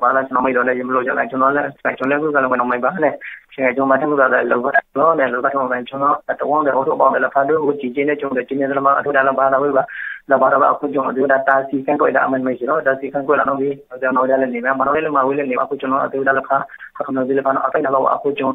ပှၤလၢကနီၤမံၤဒီး ယမ့ၢ်လိာ်ကၠီကၠီလၢ ကၠီလၢဂုၢ်ဂၤလၢမ့ၢ်နီၤမံၤဘၣ်န့ၣ်, ကၠီကၠီမၤတၢ်ဂုၢ်ဂၤဒီး လၢဘၣ်တၢ်လီၤန့ၣ် လၢဘၣ်ထီၣ်ကၠီလီၤ, တဝီဒီးအိၣ်ထီၣ်ဘၣ်ဒီးလၢဖးဒိၣ် ကၠီကၠီန့ၣ် ကၠီဒီးကၠီန့ၣ် သရၣ်မါအထီၣ်ဒၣ်လၢဘၣ်သးဝဲဘၣ်, လၢဘၣ်ထီၣ်ဘၣ်အခိၣ်ကၠီ အဒုဝဲဒၣ်တၢ်စံးကဲကီၢ်အံၤဒီး အမ့ၢ်မ့ၢ်စ့ၢ်လီၤ, တၢ်စံးကဲကီၢ်လီၤနီၣ်ဂံၢ် အဝဲဒၣ်လၢန့ၣ် မ့ၢ်မၤနီၣ်ဂံၢ်လၢမၤဝံၤလၢန့ၣ် အခိၣ်ကၠီနီၣ် အဒုဝဲဒၣ်လၢဖး ခီမီၤသ့လၢဖးနီၣ် အသ့ၣ်ညါလီၤဝဲအခိၣ်ကၠီ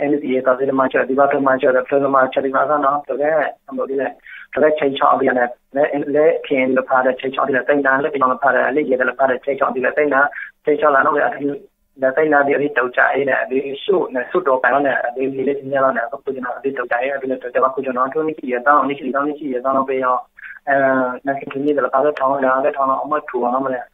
NCA သးသ့လၢမၤစၢၤ ဒုးဘၣ်ဖျိမၤစၢၤဒီး ဖျိလၢမၤစၢၤဒုးဘၣ်သးနီၣ် တဂၤ အမ့ၢ်ဒ်လဲၣ်, တဂၤ ဆဲးဆီၣ်အီၤဒ်လဲၣ်, လၢ KNU လၢဖးဒီး ဆဲးဆီၣ်အီၤဒ်လဲၣ် သ့ၣ်ညါ, လၢပယီၤလၢဖးဒီး လၢယဲၢ်ဒီးလၢဖးဒီး ဆဲးဆီၣ်အီၤဒ်လဲၣ် သ့ၣ်ညါ, ဆဲးဆီၣ်လၢနီၣ်ဂံၢ်အဒု ဒီးသ့ၣ်ညါဒ်အဒုးတၢ်ကၠးအံၤန့ၣ် အဒုးဆူၣ်န့ၣ် ဆူၣ်တီၤပာ်လီၤန့ၣ် အဒုးလံာ်လၢညါလီၤန့ၣ် အခိၣ်ကၠီနီၣ် အဒုးတၢ်ကၠးအံၤ အဒုးလၢတၢ်ကၠးဘၣ်ခိၣ်ကၠီနီၣ် ထိၣ်နံၣ်ဆံယဲၢ်သီ နံၣ်ဆံလံာ်သီ နံၣ်ဆံယဲၢ်သီနီၣ် ပယီၤ နၢ်က့ၤထူနံၣ်ဒီးလၢဖးလၢထီၣ်ဒီး လၢထီၣ်နီၣ် အမၢၢ်ထူၣ်အီၤနီၣ်မ့ၢ်လဲၣ်,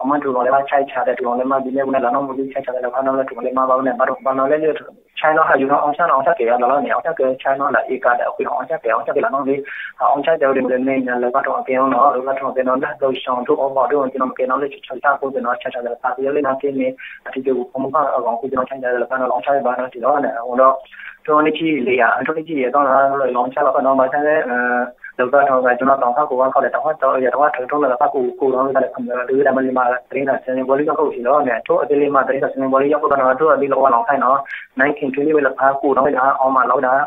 အမၢၢ်ထူၣ်အီၤလၢဘၣ်ဆဲးဆီၣ်ဒီး ထူၣ်အီၤလၢမၤဘံၤန့ၣ် ပူၤန့ၣ်လီၤနီၣ် မ့ၢ်ဒ်ဆဲးဆီၣ်ဒီးလၢဖးနီၣ်လၢထူၣ်အီၤလၢမၤဘၣ်ဝဲန့ၣ် ဘၣ်ထီၣ်ဘၣ်နီၣ်လၢ ဆဲးနီၣ်ဟးယူၤနီၣ် အီၣ်ဆၣ်နီၣ် အီၣ်ဆၣ်ကဲၤအီၤလီၤန့ၣ် အီၣ်ဆၣ်ကဲၤဆဲးနီၣ်ဒီး အ့ကၤဒီးအဃ့အီၣ်ဆၣ်ကဲၤ အီၣ်ဆၣ်ကဲၤလီၤနီၣ်လံ အီၣ်ဆၣ်ကဲၤဝဲဒ်မ့ၢ်လၢန့ၣ် လၢဘၣ်ထီၣ်အကဲနီၣ် လၢဘၣ်ထီၣ်အကဲနီၣ် လၢဒိးဆှီထူၣ်အီၣ်ဘီၣ်ဒိၣ်ကၠီနီၣ် ကဲနီၣ်လၢဆဲးဆီၣ်တၢ်အဃိကၠီနီၣ် ဆဲးဆီၣ်ဒီးလၢဖး ပယီၤလၢနၢ်က့ၤန့ၣ် အထံက့ၤပူၤဖီမုၢ်ဖးအဂီၢ်အဃိကၠီနီၣ် ဆဲးဆီၣ်ဒီးလၢဖးနီၣ် လီၤဆၣ်ဝဲဘၣ်နီၣ်စ့ၢ်လီၤန့ၣ် အဃိဒီး ထိၣ်နံၣ်ဆံလံာ်ဧါ ထိၣ်နံၣ်ဆံယဲၢ်သီနီၣ် လီၤဆၣ်လီၤဖးနီၣ် ဘၣ်ဆၣ်လၢ လၢဘၣ်ထီၣ်ကၠီနီၣ် တၢ်ဖးကိၢ်ဝါခီၣ်ဒီး တၢ်ဖးတီအံၤ တၢ်ဖးထီၣ်ထီၣ်လၢတၢ်ဖးကိၢ်ကိၢ်ဒီး ဝဲဒၣ်လၢခီမီၤ ဒုးဝဲဒၣ်မ့ၢ်လံမး သရ့ဒၣ်စဲန့ၣ် ဘီလံယီၢ်ကိၣ်စ့ၢ်လီၤန့ၣ် ထိၣ်အသ့လံမး သရ့ဒၣ်စဲန့ၣ် ဘီလံယီၢ်ကိၣ်ဒီး ထိၣ်အသ့လံမး သရ့ဒၣ်စဲန့ၣ် ဘီလံယီၢ်ကိၣ်ဒီး ထိၣ်အသ့လံမး လၢဖးကိၢ်ဒီးဝဲဒၣ် အီၣ်မးလီၤဝဲဒၣ်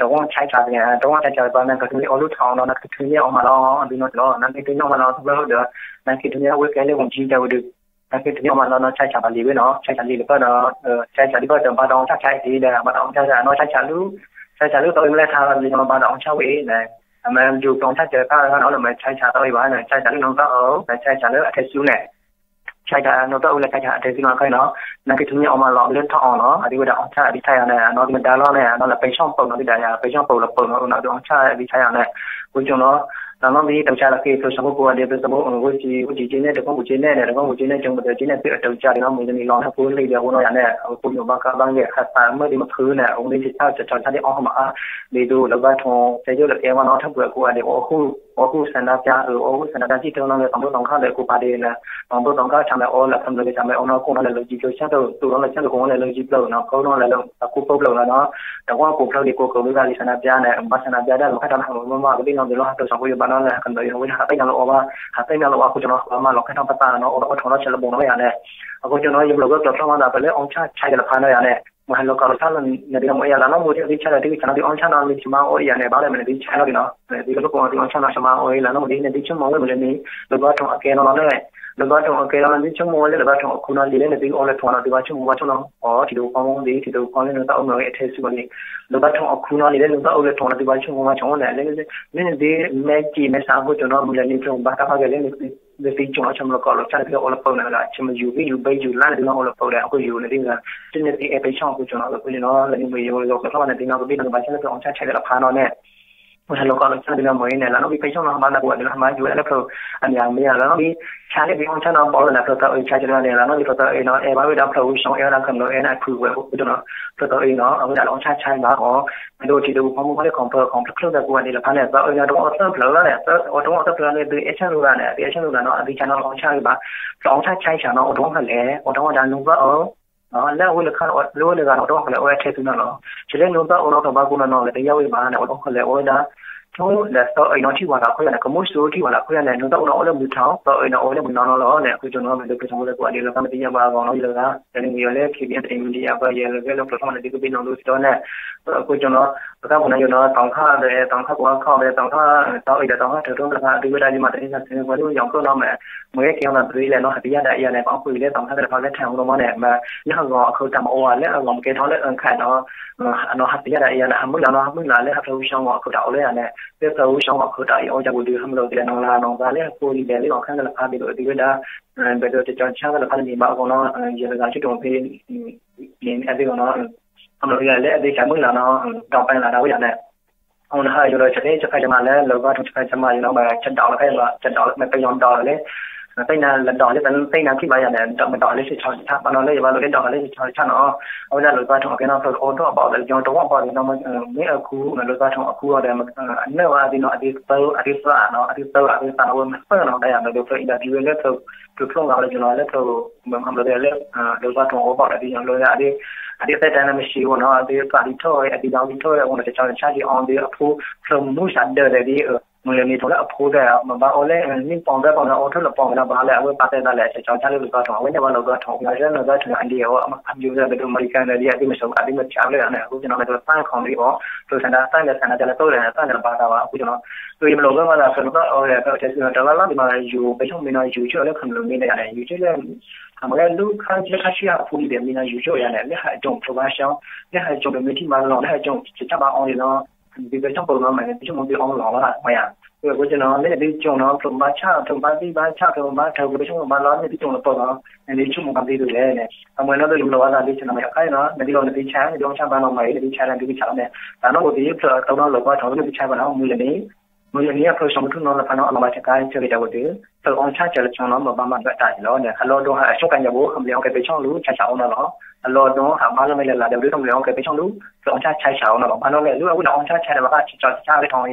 တဝီဆဲးဆီၣ်တဂၤ တဝီဆဲးဆီၣ်ပှၤ နၢ်က့ၤထူနံၣ်အီၣ်လူထီၣ်အီၤဒီး နၢ်က့ၤထူနံၣ်အီၣ်မးလီၤ အဒုးနီၣ်စ့ၢ်လီၤ နၢ်က့ၤထူနံၣ်အီၣ်မးလီၤ သဘျီဒီး နၢ်က့ၤထူနံၣ်အဝဲကဲလၢ ဝန်ကြီး တဲဝဲဒုး နၢ်က့ၤထူနံၣ်အီၣ်မးလီၤနီၣ် ဆဲးဆီၣ်ဘၣ်လံဝဲနီၣ် ဆဲးဆီၣ်လံလၢပၢၢ်ဒီး ဆဲးဆီၣ်လံပၢၢ်ဒီး ဘၣ်ဒီးအီၣ်ဆၣ်ဆဲးအံၤဒီး ဘၣ်ဒီးအီၣ်ဆၣ်ဆဲးနီၣ် ဆဲးဆီၣ်လံ ဆဲးဆီၣ်လံ သီအံၤမ့ၢ်လဲၤထါလီၤလံနီၣ် ဘၣ်ဒီးအီၣ်ဆၣ်ဝဲအံၤန့ၣ် အမ့ၢ်ဒုးပျီဆၣ်စၢၤခါနီၣ် လၢမ့ၢ်ဆဲးဆီၣ်သီအံၤဘၣ်န့ၣ် ဆဲးဆီၣ်လံနီၣ်သီအံၤ ဆဲးဆီၣ်လံအထဲဆူန့ၣ် ဆဲးဆီၣ်နီၣ်သီအံၤလၢဆဲးဆီၣ်အထဲဆူနီၣ်ခါအံၤနီၣ် နၢ်က့ၤထူနံၣ်အီၣ်မးလီၤလၢထီၣ်အီၤနီၣ် အဒုးဝဲဒၣ်အီၣ်ဆၣ်အံၤဆဲးအံၤန့ၣ် အနီၣ်မ့ၢ်ဒါလီၤန့ၣ် အနီၣ်ကမ့ၢ်ဆီၣ်ပူၤနီၣ်ဒုးဒၣ်ယၤ ပ့ၤဆီၣ်ပူၤလီၤပူၤနီၣ် အဒုးအီၣ်ဆၣ်အံၤဆဲးအံၤန့ၣ် ဝဲကၠီနီၣ် တၢ်နီၣ်မ့ၢ်တၢ်ကၠးလၢက့ၤဖျိးစၢၤဖိကိးဂၤဒဲး ဖျိးစၢၤဖိ ဝဲကၠီ ဝဲကၠီကၠ့န့ၣ် တကီၢ်ပူၤကၠ့န့ၣ်န့ၣ် တကီၢ်ပူၤကၠ့န့ၣ် ကၠိမ့ၢ်တၢ်ကၠ့န့ၣ် သုးအတၢ်ကၠးဒ်နီၣ် မ့ၢ်တမံၤလီၤန့ၣ် ဖိလံၤဒီးအဃိနီၣ်ယၤန့ၣ် အဖိညိၣ်ဘၣ်ကါဘၣ်ဂဲၤ ခးသးမုၢ်ဒံးမဖုန့ၣ် အဝဲမ့ၢ်တၢ်ကၠးတၢ်ကၠးဒ်အီၣ်မးအါ ဒ်သိးလၢဘၣ်ထီၣ် တဲယိၣ်လၢကဲဝဲနီၣ် ထၢၣ်ပှဲၤကိးဂၤဒဲး အီၣ်ဃုာ်ဆန္ဒပြ အီၣ်ဃုာ်ဆန္ဒပြ စံၣ်တဲၤနီၣ်လၢ သံၣ်ဘိၣ်သံၣ်ခါဒီးကိးပၤဒဲးလၢ သံၣ်ဘိၣ်သံၣ်ခါဆၣ်မဲာ်အီၤလၢ ဖးမုၢ်လၢကဆၣ်မဲာ်အီၤနီၣ် ကိးနီၣ်လၢလၢကၠံဖျိး ဆၣ်တၢ်သူၣ်ထီၣ်လၢဆၣ်တၢ်ကိးနီၣ်လၢလၢကၠံဖျိးနီၣ် ကိးနီၣ်လၢလၢအကူဖျိးနီၣ် တဝီကိးဖျိးဒံးကိးကီးဝံၤဂၤလံ ဆန္ဒပြန့ၣ် ဘၣ်ဆန္ဒပြဒၣ်လီၤခါထီၣ်မး ကဘ့ၣ်နီၣ်ဒုးလီၤဟးဖျိးစၢၤဖိယဘၣ်နီၣ်လၢဟးကၢၣ်ဒီးယဝဲဒၣ် ဟးသ့ၣ်ညါလၢအီၤဘၣ် ဟးသ့ၣ်ညါလၢအီၤအဃိကၠီနီၣ် ပှၤမၤလီၤခါထီၣ်ပသးနီၣ် အိၣ်ဒီးအိၣ်ထီၣ်နီၣ်ဆဲးလၢဘိးနီၣ်ဝဲယၤန့ၣ် အဃိကၠီနီၣ် ယဘျီကကျိးထီၣ်မးသးဖဲလၢအီၣ်ဆၣ်ဆဲးကလဖးနီၣ်ယၤန့ၣ် မ့ၢ်ဟဲလီၤကီးလီၤဆၣ်လီၤ နဒုးမ့ၢ်အံၤယၤ လၢနီၣ်မူဒ်အသုဆဲးလီၤ သုကဆဲးနီၣ်ဒုးအီၣ်ဆၣ်နီၣ် မ့ၢ်ဆမါအီၣ်အံၤယၤန့ၣ် ဘၣ်လၢမ့ၢ်နသုဆဲးလီၤဒံးနီၣ် နသုကလၢပှၤသုအီၣ်ဆၣ်နီၣ်ဆမါအီၣ်အံၤ လၢနီၣ်မူဒ်နသုဆိကမိၣ်ဝဲမ့ၢ်လၢန့ၣ် လၢဘၣ်ထီၣ်အကဲနီၣ်လီၤန့ၣ် လၢဘၣ်ထီၣ်အကဲနီၣ်လီၤ နသုဆိကမိၣ်ဝဲလၢလၢဘၣ်ထီၣ်အခူနီၣ်လံၤလၢနသုအိၣ်လၢထီၣ်နီၣ် သုဘၣ်ဆိကမိၣ်ဘၣ်ဆိနီၣ် အီၤ ထံဒိၣ်ဖီမူဒံး ထံဒိၣ်ဖီမူဒံးနသးအိၣ်မ့ၢ်ဂ့ၤအထဲစုကီးန့ၣ် လၢဘၣ်ထီၣ်အခူနီၣ်လံၤလၢနသးအိၣ်လၢထီၣ်နီၣ် သုဘၣ်ဆိကမိၣ်ဘၣ်ဆိနီၣ်န့ၣ် လၢနသုမဲာ်ကံၢ်မဲာ်ဆါအဃိကၠီနီၣ် မ့ၢ်လၢနသုဘၣ်တၢ်ဖးဂဲၤလၢ နသုကၠီနီၣ် ဆမလီၤကီးလီၤဆၣ်တဖျၢၣ်အိၣ်လၢပၢၢ်န့ၣ်ဒီး ဆမယူၤ ဘ့ၣ်ယူၤ ဘဲယူၤ လါန့ၣ် သုနီၣ်အိၣ်လၢပၢၢ်ဒီး အဃိယူၤန့ၣ်သုဂၤ သုန့ၣ်သုအဲၣ်ပဲဆီၣ်အဃိကၠီနီၣ် အဃိန့ၣ်နီၣ် လၢနမ့ၢ်ယိၤလီၤကီးထီၣ်ဘၣ်န့ၣ် သုနီၣ်ကဘ့ၣ်နီၣ်ကဘၣ်ဆၣ်လၢသုအီၣ်ဆၣ်ဆဲးဒီးလဖးနီၣ်န့ၣ် မ့ၢ်ဟဲလီၤကီးလီၤဆၣ်န့ၣ် သုနီၣ်မ့ၢ်အံၤန့ၣ် လၢနီၣ်ဘံပဲဆီၣ်နီၣ် ဟးမၤသးပှဲၤန့ၣ် လၢဟးမၤယူၤဝဲဒၣ်လၢဖျိး အမံၤမ့ၢ်ယၤ လၢနီၣ်ဘံ ဆါလၢသုအီၣ်ဆၣ်နီၣ် ဘီၣ်လၢနဖျိးသးအံၤ ဆါကၠီန့ၣ် လၢနီၣ်ဘံဖျိးသးအံၤနီၣ် အဲၣ်ဘၣ်ဝဲဒၣ်ဖျိးဝံၤ ရှီအဲၣ်ဝဲဒၣ်ခမၢ အဲၣ်ဒၣ်ဖုဝဲအဃိကၠီနီၣ် ဖျိးသးအံၤနီၣ် အဝဲဒၣ်လၢအီၣ်ဆၣ်ဆါဘၣ်အီၤ ဒိၣ်ထံဒိၣ်ဖီမူဖီလၢ ခီဖျိ ခီဖျိတၢ်ကိးဂၤဒဲးလၢဖးန့ၣ် သးအံၤန့ၣ် တဝီအိၣ်သၢဖျၢၣ်လီၤန့ၣ် တဝီအိၣ်သၢဖျၢၣ်န့ၣ် သုအဲၣ်ဆၣ်လိာ်သးန့ၣ် သုအဲၣ်ဆၣ်လိာ်သးနီၣ် အသုဆါနီၣ်လီၤအီၣ်ဆၣ်ဂ့ၤဘၣ် ဖျိးအီၣ်ဆၣ်ဆါဆၣ်နီၣ် အိၣ်တဝီခီလဲၣ် အိၣ်တဝီဒၣ်နူဘၣ်အီၤ လၢအဝဲလၢခါ လၢဝဲလၢဂၤနီၣ် အိၣ်တဝီခီလဲၣ် အိၣ်ဝဲထဲသုနီၣ်လီၤ ဆံးလၢနူဘၣ်အီၤနီၣ် တဘၣ်ကိးနီၣ်နီၣ်လၢတယၢ်ဝဲဘၣ်န့ၣ် အိၣ်တဝီခီလဲၣ် အိၣ်ဝဲဒၣ် ထိၣ်ဒီးသးအံၤနီၣ် ထံၣ်ဝဲဒၣ်အဃိယၤန့ၣ် ကမူၣ်စူထံၣ်ဝဲဒၣ်အဃိယၤန့ၣ် နူဘၣ်အီၤနီၣ် အိၣ်လၢမုၢ်ထီၣ် သးအံၤနီၣ် အိၣ်ဝဲလၢမုၢ်နီၣ်နီၣ်လီၤန့ၣ် အဃိကၠီနီၣ် မ့ၢ်ဒိးဖျိးထီၣ်ဝဲလၢကိးဂၤဒဲးလၢဖးမ့ၢ်တယၢ်ဘၣ်အဂီၢ်နီၣ် ယလၢဂၤ လၢနမ့ၢ်ယိၤလၢ ခ့ဘံအသ့ၣ်မ့ၢ်ဒံးယၤပှၤယဲလၢဂဲၤလၢဖျိးထီၣ်မးန့ၣ် သုကဘ့ၣ်နီၣ်ဒိးစ့ၢ်ကီးန့ၣ် အဃိကၠီနီၣ် ပကါပူၤန့ၣ်ယိၤနီၣ် သီခါဒီး သီခါပှၤခါဒီး သီခါ သးအံၤဒီး သီခါထုးထီၣ်လၢဖး သုဝဲဒၣ်ယမၤတန့ၢ်သးစ့ၢ်ကီး ပှၤဒိၣ်ယီၤကျိၣ်နီၣ်မး မ့ၢ်ဟဲက့ၤအီၤသးတရံးလဲၣ်နီၣ် ဟးတယၢ်ဒၣ်အံၤယၤန့ၣ် ပှၤအိၣ်ဃုာ်လၢ သီခါဒီးလၢဖးလၢထဲဟိဒိၣ်မးန့ၣ် မ့ၢ်လၢအဂီၢ်အခူးတၢ်မ့ၢ်အိၣ်ဝဲလၢအဂီၢ်မ့ၢ်ကဲထီၣ်လၢအခါနီၣ် အနီၣ်ဟးတယၢ်ဒၣ်အံၤယၤန့ၣ် ဟးမုၢ်လၢ်နီၣ် ဟးမုၢ်လၢ်လၢဟးဖျိးဝံၤ ရှီဂီၢ်အခူးတၢ်အိၣ်လၢယၤန့ၣ် လၢဖျိးဝံၤ ရှီဂီၢ်အခူးတၢ်အံၤ အီၣ်ယၤပူၤဒုး ဟးမ့ၢ်လီၤကလဲၣ်နီၣ် သးလၢအဃိလံၤဒဲးလၢအီၤခါလၢဖးဒ်သိးသုဝဲဒၣ် ဘယ်လို တကီၤဆါလၢဖးလၢန့ၣ်ဘၣ်အဂီၢ်နီၣ် ယဲလၢဂၤဆူတိၣ်ဖဲ န့ၣ် အသ့ၣ်နီၣ် အမ့ၢ်လၢအသ့ၣ်ဆၢမုၢ်လၢ်နီၣ် ဒီးပၢၢ်လၢဒၣ်ဝဲယၤန့ၣ် အဃိန့ၣ် ဟးယိၤဒီး ဆၢသ့ၣ်ဆၢဖဲယမၤလၢ လၢဘၣ်ထီၣ်ဆၢဖဲယမၤယိၤနီၣ် မ့ၢ်ဆၢဒီးလၢဖဲယမၤ ဆၢဒီးလၢမ့ၢ်ပယီၤဒီးလၢ သ့ၣ်နၤလၢဒီးလၢသ့ၣ်နၤခံဘၣ်ယၤန့ၣ် မ့ၢ်ဒီးလၢဆၢဆီဆၢဘၣ်နီၣ် လၢယဘၣ်လိာ်လၢဒီးလၢဆၢဆီဆၢနီၣ် အဝဲဒၣ်လၢဘၣ်ထီၣ်အကဲနီၣ် ဖျိးအိၣ်ထီၣ်ဘၣ်ဒီး ယီၤတဝီဘၣ်ဒီး မ့ၢ်အခု လၢဘၣ်ထီၣ်အခုအီၤဒီး အနၢၣ်ဝဲအသ့ၣ်နီၣ် အသ့ၣ်သၢ အသ့ၣ်သၢအနီၣ် အသ့ၣ်သၢအသ့ၣ်သၢနီၣ် ဝဲမ့ၢ်သၢနီၣ် ဒ်ယၤဒီး ဖျိးအံၤဒီး ဒ်ဝဲလၢဖျိး ဖျိးဖျိးဂၤဝဲယိၤနီၣ် လၢဖျိး မ့ၢ်မၤဘျီလၢ လၢဘၣ်ထီၣ်အိၣ်ဘၣ်ဒီး ဒ်ယၤလၢအသ့ၣ် အသ့ၣ်သၢတၢ်န့ၣ်မ့ၢ်ဆံးဝဲနီၣ် အသ့ၣ်သၢဒ်ထီၣ်ဝဲ အသ့ၣ်သၢဒ်ထီၣ်ဝဲ အဃိန့ၣ် တဆီတဆီဒ်အီၤဒ်အဖိ ဖျိးမူစးဒၢးဒီးဒ် မုၢ်လၢနံၤထီၣ်လၢအဖိသၣ် မ့ၢ်ဘၣ်အီၤလၢ နံၣ်ပီၢ်သၢပီၢ်န့ၣ် အီၤထီၣ်လၢပီၢ်န့ၣ် ဘၣ်လၢအဝဲပာ်သဲသးလဲၣ် အဆဲးကၠီဆါလၢလိာ်သးထီၣ် အဝဲန့ၣ်ဘၣ်လိာ်သးထီၣ် ပှၤလၢလိာ်သးထီၣ် အဒံၣ်အဝဲ အမ့ၢ်ကၢန့ၣ် ဒ်အသုမၤရံကါန့ၣ် ဒ်အသုမၤစၢၤ အသုမၤစၢၤလၢယၤန့ၣ် အဃိကၠီနီၤ မ့ၢ်တသၣ်ခီၣ်ဒ်အီၤ ပသၣ်ဒၣ်သၣ်လဲၣ်သၣ်နၤတၢ်လၢတိၢ်လဲၣ် သၣ်န့ၣ်ဘၣ်သးဘၣ် အဃိကၠီနီၤ အယမ့ၢ်လိာ်ဘၢမၤသး ဖျၢၣ်နီၤသၣ်အီၤလဲၣ် ဖျၢၣ်ထဲစံးနီၤ တလါလါ ဒ်မၤယူၤ ပဆိကမိၣ်နီၤ ယူၤဆိၣ်အီၤလၢခမျၢၣ်မ့ၢ်န့ၣ်ယၤန့ၣ် ယူၤဆိၣ်လၢ ဟးမၤလၢလူခါလၢခါဆံဟးဖူဒံးဒီး မ့ၢ်နီၤယူၤဆိၣ်ယၤန့ၣ် လၢဟးကၠိၣ်ဖျိဘါရှီ လၢဟးကၠိၣ်ပမ့ၢ်ထံၣ်မၤလီၤ လၢဟးကၠိၣ်ကစၢ်ဘၣ်အီၤန့ၣ်နီၤ သုပဲဆိကမိၣ်နီၤ မ့ၢ်သုဆိကမိၣ်သုအီၤလီၤလီၤမ့ၢ်ယၤ အဃိကၠီနီၤ မ့ၢ်နသုကၠိၣ်နီၤ ဖျိဘါဆၣ် ဖျိဘါသံဘါဆၣ် ဖျိဘါထၢ ဖျိပဲဆိကမိၣ်ဘၣ်လီၤ မ့ၢ်သုကၠိၣ်လီၤပီၢ်နီၤ နသုဆိကမိၣ်ဘၣ်သုဒ်လဲၣ်န့ၣ် အမ့ၢ်နီၤ သုလီၤဘၣ်သးဒ်ဆဲးနီၤ မ့ၢ်အခါနီၤ နသုလီၤနသုဆါ နသုအီၣ်ဆၣ်ဘၣ်နီၤ မ့ၢ်နသုဆါ နသုကဆါလီၤန့ၣ် တၢ်နီၢ်ကီၢ်သ့ၣ်ဖျၢၣ်အတီနီၤ လိာ်ကွၢ်ထီၣ် မ့ၢ်နသုဆါဘၣ်နီၤ မုၢ်လၢနံၤ မုၢ်လၢနံၤအဖျၢၣ်စီၤမူထူၣ်နီၤလၢဖးနီၤ အလီၤဘၣ်စကါဆၢက့ၤတၢ်ဝဲဒၣ် ဖျၢၣ်အီၣ်ဆၣ်ဆါလၢကၠီနီၤ မ့ၢ်ဘၣ်မၤဘၣ်တၢ်အံၤလီၤန့ၣ် အလီၢ်ဒိၣ်ဟးအဆိကတၢၢ်ညါဘိ ဟးမ့ၢ်အီၣ်ကဲပ့ၤဆီၣ်လူၤ ဆါဆါအီၤနီၤလီၤ အလီၢ်ဒိၣ်ဟးဘါလီၤမ့ၢ်လၢ်လၢ်ဒီး ဒုးထီၣ်မ့ၢ်အီၣ်ကဲပ့ၤဆီၣ်လူၤ ဖျၢၣ်အီၣ်ဆၣ်ဆါဆါအီၤနီၤလီၤ ဘၣ်နီၤလဲၣ် လၢအဝဲန့ၣ်အီၣ်ဆၣ်ဆါဒီး ဘၣ်ဆၣ်ကၠီကၠီကၠီလၢထီၣ်အံၤ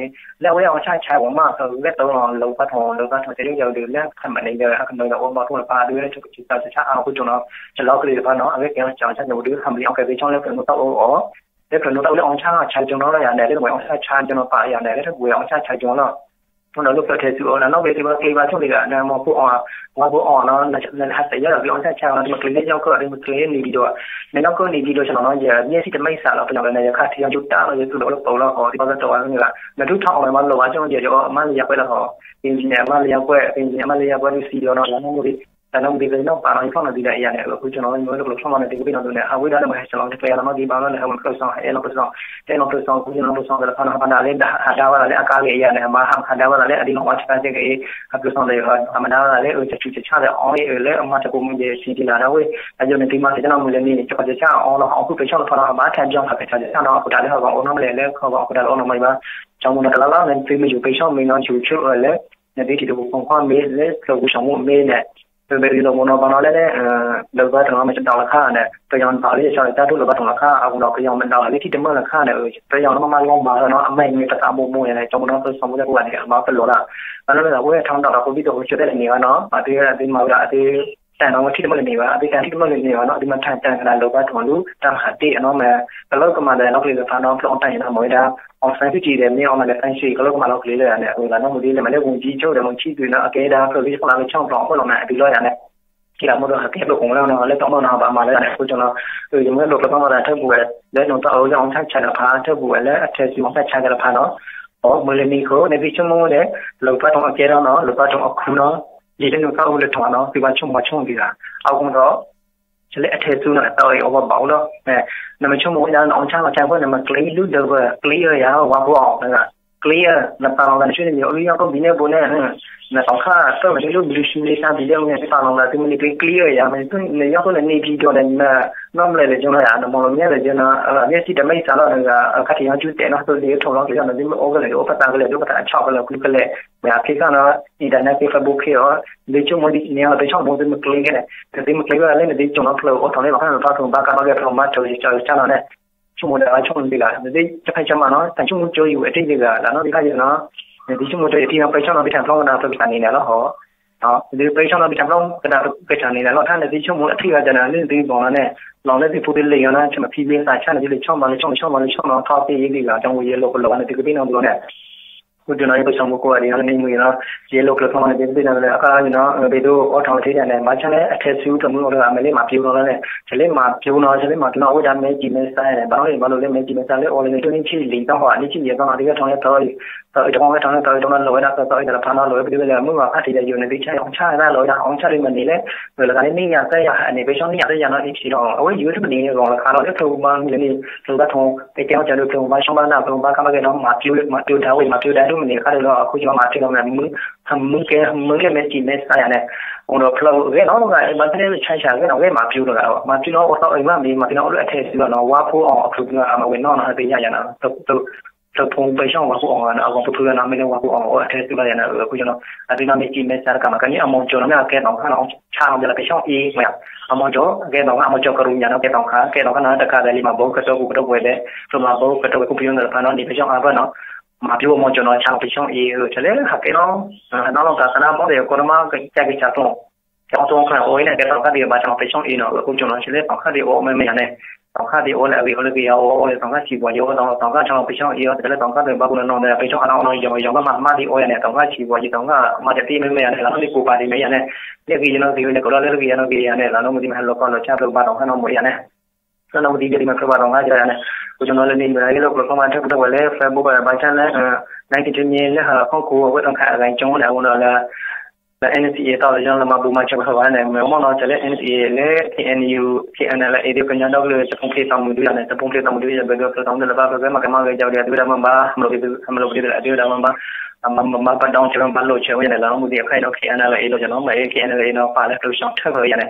လၢအဝဲအီၣ်ဆၣ်ဆါဝဲမး ဖျၢၣ်ဂဲၤတီၤလီၤ လိာ်ကွၢ်ထီၣ် လိာ်ကွၢ်ထီၣ် တဲလၢယၤဒုး လၢခမၢ်န့ၣ်ဒီး ဟးကနုာ်ဒီးအိၣ်ဘီၣ်ထူၣ်လၢဖးဒုး ကၠီကၠီဆါအီၤအဃိကၠီနီၤ ကၠီလီၤကလံၤတဖၣ်နီၤ အဝဲကဲအီၣ်ဆၣ်ဆါညါဘိဒုး ဟးမ့ၢ်အီၣ်ကဲပ့ၤဆီၣ်လၢဖျၢၣ်နီၤသၣ်အိၣ်အီၤ လၢဖျၢၣ်နီၤသၣ်အိၣ်လၢအီၣ်ဆၣ်ဆါကၠီနီၤလီၤယၤန့ၣ် လၢနဝဲအီၣ်ဆၣ်ဆါကၠီနီၤပာ်ယၤန့ၣ် လၢထၢၣ်ပူၤဝဲအီၣ်ဆၣ်ဆါကၠီလီၤ မ့ၢ်ဒီးလၢဖျၢၣ်ထဲစူၤအီၤ နနီၢ်ကီၢ်သ့ၣ်တဖၣ်ကျ့ဘၣ်ဆိၣ်က့ၤဒီး နမီၤဖိအီၣ် ဝါဖိအီၣ်နီၤ နဟးသယၢၣ်ဒီးကျ့အီၣ်ဆၣ်ဆါနီၤ သုမ့ၢ်ကျ့လၢယီၢ်ကီၢ် သုမ့ၢ်ကျ့လၢနံၤဒံးဒီး မ့ၢ်နီၢ်ကီၢ်နံၤဒံးဒီး ဆနီၤနီၤ ယမ့ၢ်စံၣ်တမ့ၢ်စးလီၤ ပနီၤဒီး ယခါထံအီၤကၠူတၢ်လီၤ ယသူၣ်လီၤအိၣ်လၢပီလီၤဃီ သံဘၣ်သတးဝဲန့ၣ်ဘၣ် နဒုးထီၣ်အီၤမ့ၢ်ဘၣ်လိၣ်ဘၣ် ကၠီယအီၣ်မါလၢယၤကွဲးလီၤဃီ က့ၤနံၤန့ၣ် အမါလၢယၤကွဲး က့ၤနံၤန့ၣ် အမါလၢယၤကွဲး ဒုးစံးဒီးနီၤ ယၤနီၢ်မူဒံး တၢ်နီၢ်မူဒံး ကနီၣ်ပာ်လီၤ ယဖျီၣ်နီၤဒံးဒီးယၤန့ၣ် အဃိကၠီနီၤ မ့ၢ်ဝဲလၢပျိၤဖျီၣ်မၤန့ၣ် သုကဘ့ၣ်နီၤဒုးန့ၣ် ဟးဝဲဒၣ်လၢမဟဲစလီၤတကျဲနီၤ မ့ၢ်ဂ့ၤဘၣ်လီၤန့ၣ် ဟဲဝဲပျိၤစီၤ ဟဲလီၤပျိၤစီၤ ဟဲလီၤပျိၤစီၤသ့ၣ်တဖၣ်နီၤ ဟးမၤဒၣ်လၢ ဟးဒါဝဲဒၣ်လၢအကါဂ့ၤယၤန့ၣ် ဟးမၤဟးဒါဝဲဒၣ်လၢအဒံးလီၤဝါဆါက့ၤ အပျိၤစီၤဒီး ဟးမၤဒါဝဲဒၣ်လၢ ကဆူးကဆၣ်လၢအီၤအံၤလၢအမၤတပူၤမ့ၢ်ယဲၢ်ဆံးဒံးလၢ်ဒၣ်ဝဲ အယိာ်န့ၣ်သုမၤသ့ၣ်နီၤမုၢ်လၢနံၤ ကဆူးကဆၣ်အီၤလီၤ ဟးအီၣ်ဖုၣ်ပ့ၤဆီၣ်လီၤဖးနီၤ ဟးဘၣ်ထဲဘျီဟးကဆူးကဆၣ်နီၤ အဃိတၢ်လၢဟးဂီၤအိၣ်နီတဘျီလဲၣ် လၢဟးဂီၤအဃိတၢ်လၢအီၣ်နီတဘျီဘၣ် ကၠီမူနီၤတလါလါန့ၣ် သုမ့ၢ်ယူၤပ့ၤဆီၣ်မ့ၢ်နီၤ ယူၤဆိၣ်အၢလၢ နသုထံၣ်တပူၤဖီခွါမ့ၢ်လၢ ဖျၢၣ်ပူၤစီၤမူမ့ၢ်န့ၣ် သုမ့ၢ်ယူၤလိာ်မူနီၤဘၣ်နီၤလၢ လိာ်ကွၢ်ထီၣ်နီၤ မ့ၢ်တဒီးလၢခါန့ၣ် ပယီၤန့ၣ်ဘၣ်လၢယဆၢလၢတၢ်ဒိၣ်လိာ်ကွၢ်ထီၣ်လၢခါ အဃိဒီးပယီၤမ့ၢ်ဒီးလၢထံၣ်တမုာ်လၢခါန့ၣ် ပယီၤန့ၣ်မ့ၢ်မၤလီၤမၤလီၤနီၤ အမဲာ်မ့ၢ်ပသးဘိဘိန့ၣ် ကၠီမူနီၤ သုစီၤမူတၢ်ပူၤဘၣ်န့ၣ် အမၤပလီၢ်လီၤ ဘၣ်နီၤလၢအဝဲထီၣ်ဒီး COVID တအိၣ်ကၠိတဲလၢန့ၣ်ဘၣ်နီၤ အသုသုမၤဝဲဒၣ်အသု တၢ်နီၤဝဲထံၣ်တမုာ်လၢန့ၣ်ဘၣ် အသုတၢ်ထံၣ်တမုာ်လၢန့ၣ်ဘၣ်နီၤ အသုမၤထၢၣ်တၢ်ကဒါလိာ်ကွၢ်ထီၣ်လူၤ တၢ်မၤဟးတ့ၢ်အနီၤမ့ၢ် ကလီကမၤဒီးလီၤကလံၤသ့ၣ်တဖၣ်နီၤ ဖျိအီၣ်တၢ်အံၤနီၤ မ့ၢ်ဝဲဒၣ် အောင်ဆန်းစုကြည် ဒီး မင်းအောင်လှိုင် ဒီး သန်းရွှေ ကလီကမၤလီၤကလံၤလၢယၤန့ၣ် အလၢနီၢ်မူဒံးလၢမ့ၢ်လၢ ဝန်ကြီးချုပ် ဒီး ဝန်ကြီးချုပ် န့ၣ် အကဲဒၣ်ဖျိလံ ဖျိလံ ကဆီၣ်ဖျိအီၣ်ဖျိလီၤမ့ၢ်အသုလီၤယၤန့ၣ် က့ၤလၢမိၢ်ဒီးဟးကဲဖျိးကိာ်လီၤနီၤ လၢတၢ်မီၢ်နီၤ ဘၣ်မၤလၢယၤန့ၣ် အဃိကၠီနီၤ ယမ့ၢ်လိာ်ကျိၤဖီမၤသးထၢၣ်ပူၤဝဲ လၢနီၢ်သၣ်အိၣ်လၢ အောင်ဆန်း ဆါဒီးဖးထၢၣ်ပူၤဝဲလၢအထဲစူၤ အောင်ဆန်း ဆါဒီးဖးနီၤ အမုၢ်လၢနံၤဃိ နသုဆိကမိၣ်န့ၣ် လိာ်ကွၢ်ထီၣ်အကဲထီၣ်နီၤ လိာ်ကွၢ်ထီၣ်အခူနီၤ ယလၢနီၢ်သၣ်အိၣ်လၢထီၣ်နီၤ သုဘၣ်ဆိကမိၣ်ဆိကမိၣ်က့ၤဂၤ အဃိဒီး လၢအထဲစူၤန့ၣ် တၢ်အီၣ်အီၤဘၣ်အိၣ်လီၤ. နမ့ၢ်ဆိကမိၣ်ဝဲဒၣ် န အောင်ဆန်း ဆါ ဖဲန့ၣ် နမ့ၢ်ကျ့လၢဒၢးဝဲ ကျ့အီၤယၤ ဝါဖိအီၣ် ကျ့အီၤ နပာ်လီၤသးနဆူနမံၤအီၤ လၢယီၢ်ကိၣ်ဘံၣ်န့ၣ်ဘိန့ၣ် နတီၤခါတၢၢ်ဝဲန့ၣ်လၢ ဘျုးရှူလေးစား ဘံၣ်ဒဲးန့ၣ် နပာ်လီၤသးသုမ့ၢ်န့ၣ်ကျ့ကျ့အီၤယၤ မ့ၢ်နယီၢ်ကိၣ်န့ၣ် နေပြည်တော် ဒီး နနီၢ်မလဲၣ်လဲၣ်ကၠီလီၤယၤ နမီၢ်လီၤမ့ၢ်လဲၣ်ကၠီနီၤ မ့ၢ်စံၣ်တမ့ၢ်စးလီၤ နဂၤ ခါထံးယီၤကၠူတဲာ်နီၤ သုဒ်ထီၣ်လီၤက့ၤ နသုမ့ၢ်အိၣ်ကလဲာ် အိၣ်ပသးကလဲာ် ဒိၣ်ပသးဆီၣ်ကလဲာ် ကွံကလဲာ် မ့ၢ်အဖံးဃာ်နီၤ အံၤတၢ်န့ၣ်က့ၤ Facebook ခဲအီၤ သုဆိကမိၣ်ဒ်န့ၣ်လီၤ ပဆိကမိၣ်သုမ့ၢ်ကျ့ခဲန့ၣ် နသုမ့ၢ်ကျ့ဝဲဒၣ်လၢနသုကၠိနီၤ ဖျၢၣ်အိၣ်ထီၣ်လၢဘၣ်ခါန့ၣ် ဘၣ်ဖျိဘၣ်ကါဘၣ်ဂဲၤဖျိဘၣ်ထၢကၠီကၠီနီၤန့ၣ် ဆိကမိၣ်ဒၣ်ဘၣ်ဆိကမိၣ်ဒ်လီၤ နသုတဖၣ်ဆၢမးနီၤ တၢ်ဆိကမိၣ်ကၠိယူၤအတ့ၢ်ဒ်ဂၤ တၢ်နီၣ်ဒ်ခါယဲၢ်နီၤ နသုဆိကမိၣ်ကၠိယတ့ၢ်နီၤ ပှဲၤဆီၣ်နီၤ ပထၢၣ်ဖျီကဒါပကစၢ်န့ၣ်န့ၣ်လီၤဟီ နသုပှဲၤဆီၣ်နီၤ ပထၢၣ်ဖျီကဒါပကစၢ်န့ၣ်န့ၣ်လီၤ တၢ်နသုဆိကမိၣ်အထံၣ်ဂၤကၢန့ၣ် လၢနသုဘီၣ်လီၤန့ၣ် လီၤလၢသုဖိသုလံၤအီၤနီၤ ဆၢမၤဖံမ့ၢ်သးဆၣ်နသုလံၤဆီၣ်မၤလံၤဆီၣ်မၤလံၤဆီၣ်မၤထီၣ်သ့ယဲၢ်ဒ်ဂၤ ကၠီဝဲယဲၢ်လိာ်ကလိာ်ဝဲန့ၣ် သုကဘ့ၣ်နီတဘျီန့ၣ် ဃိကၠီနီၤ ယပစီၤမူကိးဂၤဒဲးနီၤ နမ့ၢ်မုာ်နီၤ ယဲၢ်လိာ်ကျိၤဖျီမၤန့ၣ် သုကဘ့ၣ်နီတဘျီ အခါယဲၢ်နီၤ ဘၣ်ဒိအိၣ်ထီၣ်ဝဲထံဒၣ်န့ၣ် ဘၣ်ဆၣ်န့ၣ် အထဲစူၤတမုၢ်အိၣ်တဂၤ မ့ၢ်လၢမၤပျူၤနီၤလီၤန့ၣ် ဆဲးလၢမၤပျူၤနီၤ ဆဲးလၢမၤပျူၤနီၤ အဝဲဒၣ်မဲာ်ကံၢ်မဲာ်ဆါန့ၣ် ဘၣ်နီၤန့ၣ် ဘၣ်လိာ်လၢမဲာ်ကံၢ်မဲာ်ဆါလၢအိၣ်လၢန့ၣ် တနံၣ်ဆံလံာ်သီဃီ နံၣ်ဆံယဲၢ်သီနီၤ သုကထီၣ်လၢသီ သီအံၤတခီဝဲထီၣ်လၢ သီအံၤတခီဝဲထီၣ်လၢ သီအံၤတဖၣ်နီၤ လိာ်ဝဲပဒိဝဲလၢ မုၢ်ဂီၤခါထံးယဲၢ်ယိာ်န့ၣ် သုဆါအီၣ်ဆၣ်ဒၣ်လိာ်ဝဲဒၣ် အီၣ်ဆၣ်ဒ်မ့ၢ်န့ၣ်လၢ လၢလၢကန့ၣ် န့ၢ်ယၤသၢယၤ အန့ၣ် ပှဲၤဆီၣ်န့ၢ်ယၤသၢယၤနီၤ အ့ၣ်ဆံးလီၤ အဝဲယိာ်တမ့ၢ်န့ၣ် ဂီၤလၢခါလီၤ လၢဖျိဘါမုၢ်လၢန့ၣ် ဖျိဘါထီၣ် ကဲကဲအီၣ်ကၢဒိၣ် ဖျိဘါဆီၣ်ဘါနၢ် ဖျိဘါကါဘၣ်ကဲနီၤ မၤပျူၤ မၤပျူၤဒၣ်ဝဲ မၤပျူၤဒၣ်ဒိၣ်မ့ၢ်န့ၣ် ခါဒိၣ်လီၤ အဃိယမၤပျူၤလီၤမ့ၢ် မုၢ် မုၢ်ကဲ မုၢ်လၢမဲာ်ကံၢ်မဲာ်ဆါယၤန့ၣ် အိၣ်ဒီးဖျိဂဲၤနီၤ ဘၣ်ဆၣ်န့ၣ် ဆါဆါဂဲၤနီၤ ဂဲၤမၤပျူၤလီၤ မၤပျူၤနီၤ အိၣ်သီအံၤမ့ၢ်မ့ၢ် မၤပျူၤနီၤ အိၣ်လၢအထဲစူၤလီၤနီၤ ဝါဖိအီၣ်အဖျိဘါ အမၤဝဲနီၤနီၤ ဟဲသ့ၣ်ညါယၤနီၤ ဖျိဖိပှဲၤဆီၣ်ဝါဖိအီၣ်နီၤ အဂီၢ်ဖုဖုနီၤ မ့ၢ်လၢဝါဖိအီၣ်အီၣ်အထဲစူၤလီၤယၤနီၤ အဃိကၠီနီၤ အသုနီၤ မဲာ်ကံၢ်မဲာ်ဆါတကးမး ကန့ၣ်အမီၤကၠီၤနီၤ မ့ၢ်အကဲတီၤခါနီၤ ဆါနီၤ ပှဲၤလၢပှဲၤဆီၣ်အံၤမ့ၢ် အမီၤကၠီၤ ကဲတီၤခါ အမီၤကၠီၤကရူၢ်ညါနီၤ ကဲတီၤခါ ကဲတီၤခါနီၤ တကးဒၣ်လံမၤဘိကတိၤ ပူၤကတိၤပှဲၤဒဲး ပမၤဘိကတိၤဝဲ ခူပယီၤသ့ၣ်တဖၣ်နီၤ န့ၣ်ပှဲၤဆီၣ်အါဘၢၣ်နီၤ မၤပျူၤအမီၤကၠီၤနီၤ ဆါနီၤပှဲၤဆီၣ်အံၤ ဆဲးလၢဟးကဲနီၤ နီၢ်လီၤကးသနၢ်ဘီၣ်ဒီး ကီတမါကစၢ်ကစၢ်ကျိၤ ကဲအီၤတိၢ်ခါအိၣ်န့ၣ် ကဲတီၤခါဒံးဘၣ်ဆါနီၤပှဲၤဆီၣ်အံၤနီၤ အဃိကၠီနီၤ ဆဲးလၢတီၤခါဒံးအိၣ်မ့ၢ်မ့ၢ်ယၤန့ၣ် တီၤခါသ့ၣ်အိၣ်လၢအဂ့ၤအိၣ်လၢဂ့ၤအီၤ အိၣ်အိၣ်လၢတီၤခါဆံးပှၤယံၤ အိၣ်တီၤခါဆီပၢၤဆီအံၤအီၤ တကးလၢတီၤခါသ့ၣ်ဘၣ်ပူၤနီၤနီၤဒီး ပၢၤဆီအါအီၤနီၤ ယီၤယီၤဘၣ်မၤမါသ့ၣ်အိၣ်ယၤန့ၣ် တီၤခါဆံးပှၤယံၤ တီၤခါမၤတသ့မ့မ့ၢ်ယၤန့ၣ် လၢနီၢ်သ့ၣ်ကိးပာ်ဒ်မ့ၢ်ယၤန့ၣ် လၢအဂ့ၤယနီၢ်သ့ၣ်ဝဲန့ၣ် ကလီလၢအဂ့ၤယနီၢ်ဂ့ၤယၤန့ၣ် လၢနီၢ်မူသ့ၣ်မ့ၢ်ဟဲလီၤကီၢ်လီၤဆၣ်ဖျိဘၣ်တီၤခါနီၢ်မူယၤန့ၣ် လၢနီၢ်မူသ့ၣ်ယဒ်မ့ၢ်ဖျိဘၣ်တီၤခါယၤန့ၣ် ဃိကနီၤလၢနံၤမ့ၢ်ဟဲလီၤကျိၤကျိမး ထဲပူၤထဲဝဲလၢ Facebook ဘၣ်ဆၣ်လၢ နကထံန့ၣ်လၢဟးခီၣ်ခိၣ်အဝဲတီၤခါအဂၤကၠိန့ၣ် အဃိဒီးလၢ လၢ NCA တီၢ်လၢယလၢမၤဘူၣ်မၤစၢၤပသးဘၣ်န့ၣ် မ့ၢ်မ့ၢ်နီၤ ကလဲၣ် NCA လၢ KNU KNLA ဒ်ကညီဒီကလုာ် တပူၤဖျဲးသးမုၢ်ဒုယၤန့ၣ် တပူၤဖျဲးသးမုၢ်ဒုယၤ ဘဲဒိဖျိသးမုၢ်ဒုလၢဘၣ် ပကဲမၤကမၤဂ့ၤကဒီး ဒုဝဲဒၣ်မ့ၢ်ဘၣ် မ့ၢ်ဘၣ်ပဒီကဲမ့ၢ်ဘၣ်လိာ်ဆဲးဝဲန့ၣ် လၢမူသ့ၣ်အခါအံၤနီၤ KNLA အံၤလိာ်ကနီၤ မ့ၢ် KNLA အံၤနီၤ ပာ်လၢဖျိစီထၢၣ်ဖဲယၤန့ၣ်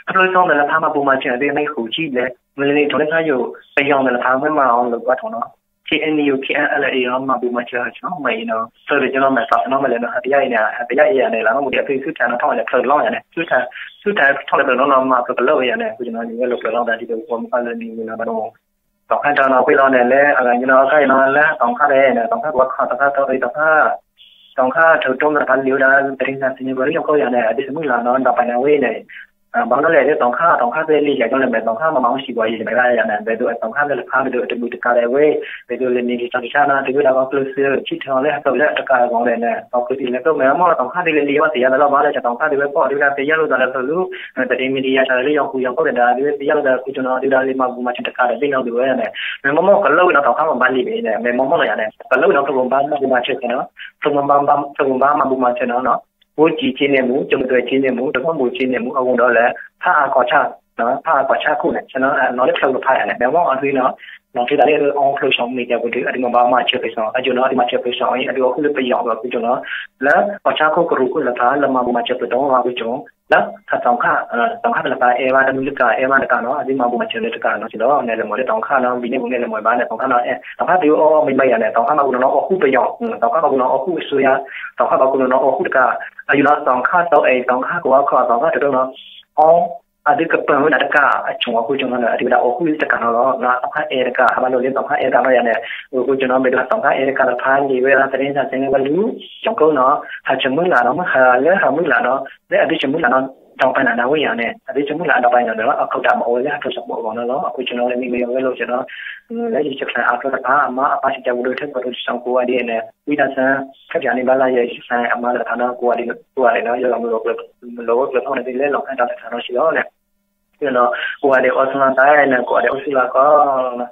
ဖျိစီန့ၣ်လၢဖးမၤဘူၣ်မၤစၢၤသ့ၣ်မ့ၢ်ဃုာ်ကံဘျဲ မ့ၢ်လၢန့ၣ် ထိးလၢဖးယိာ် ပယီၤန့ၣ်လၢဖးဝဲမၤအီၤလိာ်ကွၢ်ထီၣ်နီၤ KNU KNLA အံၤနီၤ မၤဘူၣ်မၤစၢၤဟးဆနီၤ မ့ၢ်အံၤနီၤ ဖျိတကနီၤ မ့ၢ်သးဆနီၤ မ့ၢ်လဲၤနီၤ ဟးတယါအံၤန့ၣ် ဟးတယါအံၤယၤန့ၣ် လၢမူသ့ၣ်အဖုသုထၣ်နီၤ ထီၣ်ဝဲလဲၤဖျိတလီၤယၤန့ၣ် သုထၣ် သုထၣ်ထီၣ်လဲၤဖျိတလီၤနီၤ မၤဖျိကလၢာ်ဝဲယၤန့ၣ် အဃိကနီၤန့ၣ်ဝဲလိာ်ဖျိလီၤသးဒ်သိးပှၤမုၢ်ကလၢနံၤမုၢ်လၢဘၣ်ဒီး တီၤခါတနီၤ ကွ့ၢ်လီၤန့ၣ် လၢအဂၤညီနီၤ အခါအံၤနီၤ လၢတီၤခါရဲၣ်န့ၣ် တီၤခါကဝီၤခီၣ် တီၤခါတီၤအံၤ တီၤခါ တီၤခါထုးတိၢ်န့ၣ် ဖးလံာ်ဝဲဒၣ် တရံးသးစံးန့ၣ် ပှၤလၢယီၤကိးယၤန့ၣ် အဒ့တမုၢ်လၢ်နီၤ ဒီးပှၤန့ၣ်ဝဲန့ၣ် ဘၣ်မနုၤလဲၣ် လၢတီၤခါ တီၤခါသ့ၣ်လံာ်ယၤကီလၢမဲာ် တီၤခါမၤမၤအီၣ်စံးပှၤယံၤတမဲာ်ဘၣ်ယၤန့ၣ် ဘဲဒိတီၤခါသ့ၣ်လၢဖးဘဲဒိတဘူၣ်တကးလၢဝဲ ဘဲဒိလၢနံၤကစၢ်ကစၢ်နီၤ တုၤဝဲဒၣ်ကီၢ်ကျၢၢ်စၢၤ ဆံၣ်ထီၣ်လၢဟးဖျိလၢအတကးအဂီၢ်န့ၣ် တီၤကျၢၢ်စံးလၢကီၢ်မဲာ်မ့ၢ် တီၤခါသ့ၣ်လၢလံာ်ဘၣ်သ့ၣ်ယါသးလီၤဘၣ်လၢ တီၤခါသ့ၣ်ဝဲကီၢ်ဒ်ဝဲဒၣ်သ့ၣ်ယါလိာ်သးလၢဖျိလူ ပတမံၤဒံးယါသးလၢယီၤဃူယီၤကိးဂၤဒဲး ဒ်ဝဲသ့ၣ်ယါလိာ်သး ဃိကနီၤ ဒ်ဝဲဒၣ်လံာ်မၤဘူၣ်မၤစၢၤတကးဒီးသ့ၣ်နီၣ်ဒုးဝဲန့ၣ် မ့ၢ်မ့ၢ်မ့ၢ်ကလၢာ်ဝဲနီၤ တီၤခါမၤဘၣ်လံာ်ဘၣ်န့ၣ် မ့ၢ်မ့ၢ်မ့ၢ်လီၤယၤန့ၣ် ကလၢာ်ဝဲနီၤ ဖျိမၤဘၣ်မၤဘူၣ်မၤစၢၤန့ၣ်နီၤ ဖျိမၤဘၣ်မၤဘူၣ်မၤစၢၤန့ၣ်နီၤ ကိးကံက့န့ၣ်မူ ကၠိမသွဲက့န့ၣ်မူ တမ့ၢ်မူက့န့ၣ်မူ အဃိဒီးလၢ ဖးအကီၢ်ဆၣ် ဖးအကီၢ်ဆၣ်ခိၣ်န့ၣ် နီၤလၢဖျၢၣ်ကဖးယၤန့ၣ် မ့ၢ်မ့ၢ်အသုနီၤ နီၤထံသးလၢအီဖျိစီမ့ၢ်ကဲပူၤဒုး အဒုးမၤဘၣ်မၤစၢၤပှၤစီ အယိာ်နီၤ အဒုးမၤစၢၤပှၤစီအံၤ အဒုးအိၣ်ဃူလၢပယီၤအဃိကၠိနီၤ လၢကီၢ်ဆၣ်ခိၣ်ကရူၢ်ခိၣ်လၢဖး လၢမၤဘူၣ်မၤစၢၤပှၤတီအဃိကၠိ လၢတီၤခါ တီၤခါတလၢဖးအဲၣ်ဘၣ်တမုၢ်တကး အဲၣ်ဘၣ်တကးနီၤ အဒုးမၤဘူၣ်မၤစၢၤလၢတကးနီၤစ့ၢ်ဒီး နဲၣ်လၢမ့ၢ်လၢတီၤခါနီၤ ဘံၣ်န့ၣ်မူန့ၣ်လၢမ့ၢ်ဘၣ်န့ၣ် တီၤခါနီၤ တီၤခါသ့ၣ်အိၣ်အီၣ်မ့ၢ်ဘၣ်ယၤန့ၣ် တီၤခါဘၣ်ကူနီၤနီၤအိၣ်ဃူပယီၤ တီၤခါဘၣ်ကူနီၤနီၤအိၣ်ဃူအစိယါ တီၤခါဘၣ်ကူနီၤနီၤအိၣ်ဃူတကး အယိာ်နီၤ တီၤခါစီအံၤ တီၤခါကဝီၤခီၣ် တီၤခါထုးတိၢ်နီၤ အီ အဒုးကပၢၤဝဲဒၣ်တကးအဆိအဃိကၠိနီၤ အဒုးဝဲဒၣ်အိၣ်ဃူတကးနီၤလီၤ တီၤခါအဲၣ်တကး ဟးဘၣ်လိာ်လၢတီၤခါအဲၣ်တကးနီၤယၤန့ၣ် အဃိကၠိနီၤ မ့ၢ်ဒၣ်တီၤခါအဲၣ်တကးလၢဖးလံာ်ဝဲဒၣ် သရ့ၣ်စၢ်စ့န့ၣ်ဝဲလူၤ ကၠီၤကိနီၤ ဟးဆၢမုၢ်လၢ်နီၤ မ့ၢ်ဟးလၢဟးမုၢ်လၢ်နီၤ လၢအဒုးဆၢမုၢ်လၢ်နီၤ ဒီးပှၤနၤဒၣ်ဝဲယၤန့ၣ် အဒုးဆၢမုၢ်လၢ်ဒီးပှၤနၤဒီး အခိၣ်တၢ်မၤအိၣ်ဝဲလၢဟးဖျိစီပှၤအဂီၢ်နီၤလီၤ အဃိကၠိနီၤလၢမ့ၢ်မ့ၢ်ဝဲလိာ်ကၠိနီၤ လၢယစၢၣ်ချၢအါဖျိတဖၣ် အမါအပၢ်စံးတၢ်ပူၤဒိၣ်ထဲပှၤဒိၣ်တစီကိးဂၤဒဲးန့ၣ် ဝံသးစၢ် ခဲပၠးန့ၣ်ဘၣ်လၢယစၢၣ်ချၢအမါလၢတဖၣ်နီၤ ကိးဂၤဒဲး ကိးဂၤဒဲးနီၤ ယဂီၢ်မုၢ်ဂီၢ်ကျၢၤ မုၢ်လီၤဝဲကျၢၤဖီၣ်န့ၣ်သ့လၢလီၤခါတၢ်တဖၣ်နီၤစ့ၢ်လီၤန့ၣ် ကိးဂၤဒဲးအိၣ်ဆူၣ်လီၤသးန့ၣ် ကိးဂၤဒဲးအိၣ်ဆူၣ်လီၤကီး